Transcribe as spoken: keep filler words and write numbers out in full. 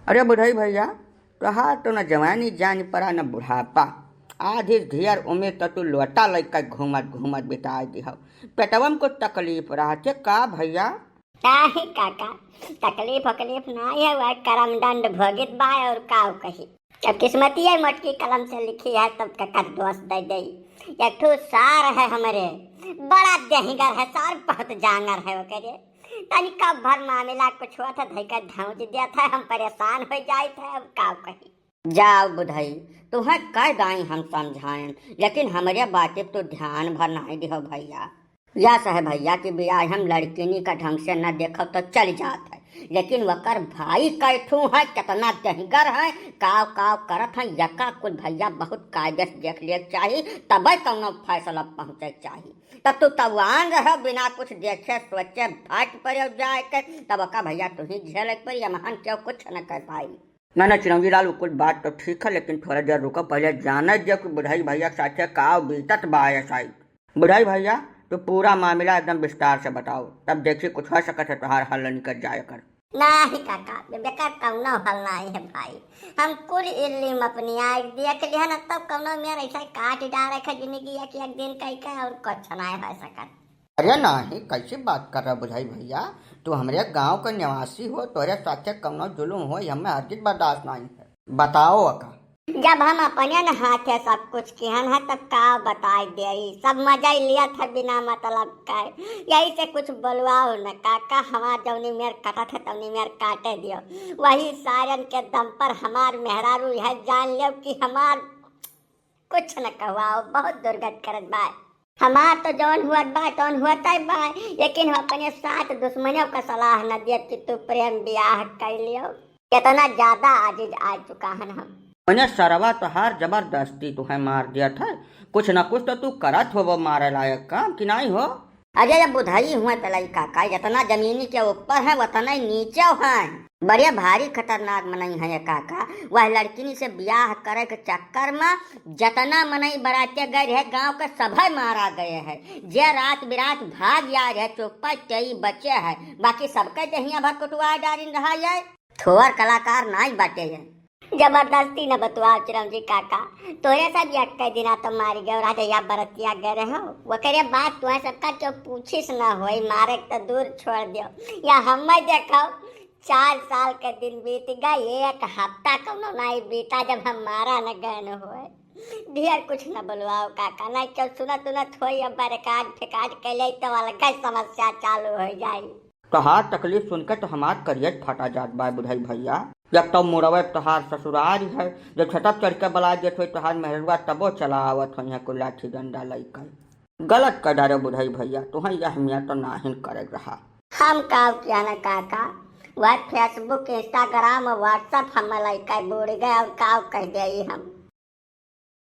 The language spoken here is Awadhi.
अरे बुढ़ई भइया, तोहार तो न जवानी जान पड़ा न बुढ़ापा। आधी ढेर उम्र तो तू लोटा लइका घूमत घूमत बिताइ दिहौ। पेटवा में कुछ तकलीफ रहते का भइया? नाहीं काका, तकलीफ वकलीफ नाहीं है, वह करम दंड भोगित बा और काउ कही। जब किस्मतिये मोटकी कलम से लिखी है तब केकर दोष दइ देई। एक ठो सार है हमरे, बड़ा देहिगर है सार, बहुत जांगर है ओकरे। तनिका भर मामिला कुछ हुआ था, धइका धौंच दिया था, हम परेशान होइ जाइत है, अब काउ कही। जाओ बुधई, तुहैं कै दाईं हम समझाएन, लेकिन हमरे बाते पे तू ध्यान भर नाहीं दिहो भइया। यस है भइया कि बियाह हम लड़किनी का ढंग से न देखब तो चल जात है, लेकिन वकर भाई कै ठू है, केतना देहिगर है, काव काव करत है, यका कुल भइया बहुत कायदे से देख लिए के चाही, तबै कौनो फैसला पहुँचे के चाही। तब तू तवान रहो, बिना कुछ देखे सोचे भाग पड़े जाए के, तब ओका भइया तू ही झेले के पड़ी, हमहन केहू कुछ न कर पाई। ना, ना, चिरौंजी लाल, उ कुल बात तो ठीक है, लेकिन थोड़ा देर रुको, पहले जाने दे कि बुढ़ई भइया के साथे का बीतत बा ये साइड। बुढ़ई भइया, तू पूरा मामला एकदम विस्तार से बताओ, तब देखी कुछ हो सकत है तोहार हल निकल जाए कर। नाहीं काका, बेकार कौनो हल नाहीं है भाई। हम कुल इल्लीम अपनी आँख देख लिहन, तब कौनो मेर ऐसा काट डारे के जिंदगी है कि एक दिन कई के और कुछ नाहीं हो सकत। अरे नाहीं, कैसी बात कर रहा बुझाई भइया? तू हमरे गाँव का निवासी हो, तोहरे साथे कौनो जुलुम हो, ये हमें हरगिज बर्दाश्त नाहीं है। बताओ अका। जब हम अपने न हाथे सब कुछ किहन है, तब का बताई देई? सब मजा ही लिया था बिना मतलब का। यही से कुछ बोलवाओ न काका, हमार जौनी मेर कटत है, तौनी मेर काटे दियो। वही सारन के दम पर हमार मेहरारू यह जान लियो कि हमार कुछ न कहवाओ, बहुत दुर्गत करत बा। हमार तो जौन हुअत बा, तौन हुअत ही बा, लेकिन हम अपने साथ दुश्मनों का सलाह न दियत कि तू प्रेम ब्याह कर लियो। इतना ज्यादा आजिज आ चुका हन हम। मने सरवा तोहार जबरदस्ती तुहैं मार दियत है, कुछ न कुछ तो तू करत होबो मारे लायक काम कि नाहीं हो? अरे ये बुधई हुए तो लइका का, जितना जमीनी के ऊपर है उतना ही नीचे है। बड़े भारी खतरनाक मनई है ये काका। वह लड़किनी से ब्याह करे के चक्कर में जतना मनई बराते गए रहे गांव के सभे मारा गए है। जे रात बिरात भाग आए रहे चौपा तेई बचे है, बाकी सबके देहिया भर कुटवा डारिन रहा है। थोर कलाकार नाई बाटे है। जबरदस्ती न बतुआओ चिरौंजी काका, तोरे सब यक्के दिना तो मारी गयो राजा या बरतिया गए रहो। ओकरे बाद तुहे सबका क्यों पूछिस न होई, मारे के तो दूर छोड़ दियो। या हमें देखो, चार साल के दिन बीत गए, एक हफ्ता कौनो नाई बीता जब हम मारा न गए न होए। ढेर कुछ न बोलवाओ काका, नाई क्यों सुनत उनत होई, अब रिकॉर्ड फिकार्ड कैले तो अलग समस्या चालू हो जाई। तोहार तकलीफ सुन के तो हमार करियत फटा जात बा बुधई भइया। जब तो मुड़वे तोहार ससुरारी है, जब छतप चढ़ के बला देत होई तोहार मेहरुआ तबो चला आवत होई है कोई लाठी डंडा लइके। गलत कर डारे बुधई भइया, तुहैं यह मियाँ तो नाहिन करे रहा। हम काव किया न काका, वह Facebook, Instagram और WhatsApp हम लइके बूड़ गए और काव कह देई हम।